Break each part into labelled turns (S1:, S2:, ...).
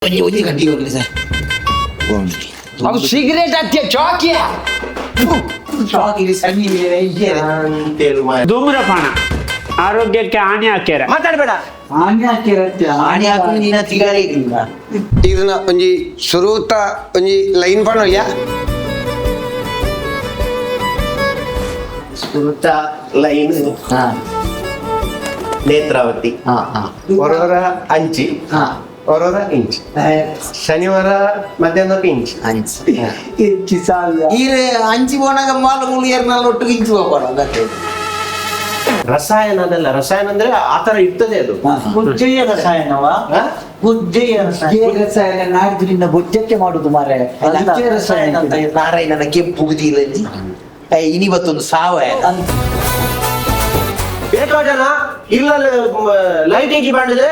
S1: ಒಂಜಿ ಒಂಜಿ ಗಂಟೆ ಹೋಗ್ಲಿ ಸರ್.
S2: ಅವು ಸಿಗರೇಟ್ ಹತ್ತಿಯ ಚಾಕಿಯ.
S1: ಶಾಕಿಗೆ ಸಣ್ಣ.
S3: ಧೂಮ್ರಪಾನ ಆರೋಗ್ಯಕ್ಕೆ ಹಾನಿ ಹಾಕ್ಯಾರ.
S2: ಮಾತಾಡಬೇಡ.
S1: ಆಣಿ ಹಾಕೊಂಡು ನೀನ ತಿಗಾಳಿ ಇಲ್ಲ.
S4: ಇದನ್ನ ಒಂಜಿ ಸುರೂತ ಒಂಜಿ ಲೈನ್ ಪಣೋಯ್ಯ.
S5: ಸುರುತ ಲೈನ್.
S1: ಹಾ.
S5: ನೇತ್ರಾವತಿ.
S1: ಹಾ ಹಾ.
S5: ಹೊರವರ ಅಂಚಿ. ಹೊರವರ ಇಂಚ್, ಶನಿವಾರ ಮಧ್ಯಾಹ್ನ ಇಂಚ್.
S1: ಅಂಚಿ ಈರೆ ಅಂಚಿ ಪೋನಾಗ ಮಾಲು ಮುಳು ಏರ್ನಲ್ಲಿ ಒಟ್ಟಿಗೆ ಇಂಚು ಹೋಗೋಣ ಅದಕ್ಕೆ.
S5: ರಸಾಯನ ಅದಲ್ಲ, ರಸಾಯನ ಅಂದ್ರೆ ಆತರ ಇರ್ತದೆ ಅದು.
S6: ಬುಜ್ಜೆಯ ರಸಾಯನವ?
S5: ಹಾ?
S6: ಬುಜ್ಜೆಯ ರಸಾಯನ.
S1: ರಸಾಯನ ನಾಡ್ದು
S6: ಬೊಜ್ಜಕ್ಕೆ ಮಾಡುದು ಮಾರೆ.
S1: ಬುಜ್ಜೆ ರಸಾಯನ ಅಂತ ನಾರಾಯಣನ ಕೆಂಪು ಬುದಿಲಂಜಿ ಇನಿ ಬತ್ತೊಂದು ಸಾವ.
S5: ಬೇಕಾ ಜನ ಇಲ್ಲ. ಲೈಟ್ ಇಂಚಿ ಬಂದಿದೆ,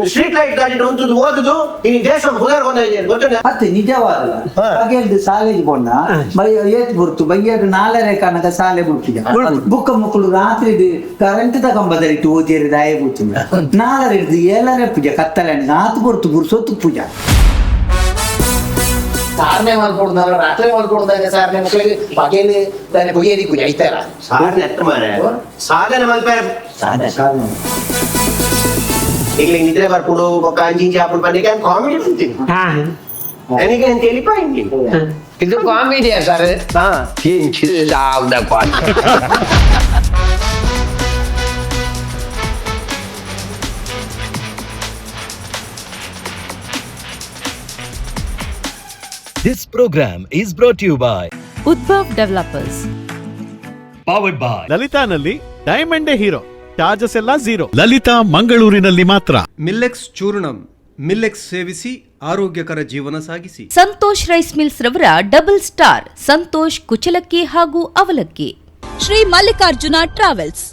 S5: ಸ್ಟ್ರೀಟ್ ಲೈಟ್ ಗಾಡಿ ಉಂಟು ಓದುದು. ಈ ದೇಶ ಹುದಾರ್ ಕೊಂದ ಗೊತ್ತುಂಟ?
S6: ಅತ್ತೆ ನಿಜವಾದಲ್ಲ. ಹಾಗೆ ಸಾಲೆಗೆ ಪೋಣ ಏತ್ ಬುರ್ತು ಬಯ್ಯಡು ನಾಲರೆ ಕನಕ ಸಾಲೆ ಬಿಟ್ಟಿದ ಬುಕ್ಕ ಮಕ್ಕಳು ರಾತ್ರಿ ಕರೆಂಟ್ ಕಂಬದಲ್ಲಿಟ್ಟು ಓದಿಯರಿ ದಾಯ ಕೂತಿಲ್ಲ. ನಾಲರೆ ಹಿಡ್ದು ಏಳರೆ ಪೂಜೆ ಕತ್ತಲೆ ಆತು ಬುರ್ತು ಬುರ್ಸೊತ್ತು ಪೂಜೆ.
S1: ಸಾರನೆ ಮಾಡ್ಕೊಡ್ದಲ್ಲ, ರಾತ್ರಿ ಮಾಡ್ಕೊಡ್ದಾಗ ಸಾರನೆ ಮಕ್ಕಳಿಗೆ ಬಗೆಲಿ ತಾನೆ ಬಗೆಯರಿ ಪೂಜೆ ಐತಾರ.
S5: ಸಾಧನೆ ಅತ್ತ ಮಾರೆ, ಸಾಧನೆ ಮಲ್ಪೆರೆ.
S1: ಸಾಧನೆ.
S5: ಈಗ ನಿದ್ರೆ ಬರ್ಪುಡು ಬೊಕ್ಕ ಅಂಚಿ ಇಂಚಿ ಹಾಪುಡು ಪಂಡಿಗೆ ಕಾಮಿಡಿ ಅಂತೀನಿ.
S3: ಹಾ.
S5: ನನಗೆ ಅಂತ ಹೇಳಿಪ ಹಿಂಗೆ.
S2: ಇದು ಕಾಮಿಡಿಯಾ ಸರ್?
S5: ಹಾ.
S7: This program is brought to you by
S8: Udbhav developers.
S7: Powered by
S9: ಲಲಿತಾನಲ್ಲಿ ಡೈಮಂಡೇ hero, charges ಎಲ್ಲ ಝೀರೋ. ಲಲಿತಾ ಮಂಗಳೂರಿನಲ್ಲಿ ಮಾತ್ರ.
S10: ಮಿಲ್ಲೆಕ್ಸ್ ಚೂರ್ಣಂ, ಮಿಲ್ಲೆಕ್ಸ್ ಸೇವಿಸಿ ಆರೋಗ್ಯಕರ ಜೀವನ ಸಾಗಿಸಿ.
S8: ಸಂತೋಷ್ ರೈಸ್ ಮಿಲ್ಸ್ ರವರ ಡಬಲ್ ಸ್ಟಾರ್ ಸಂತೋಷ್ ಕುಚಲಕ್ಕಿ ಹಾಗೂ ಅವಲಕ್ಕಿ.
S11: ಶ್ರೀ ಮಲ್ಲಿಕಾರ್ಜುನ ಟ್ರಾವೆಲ್ಸ್.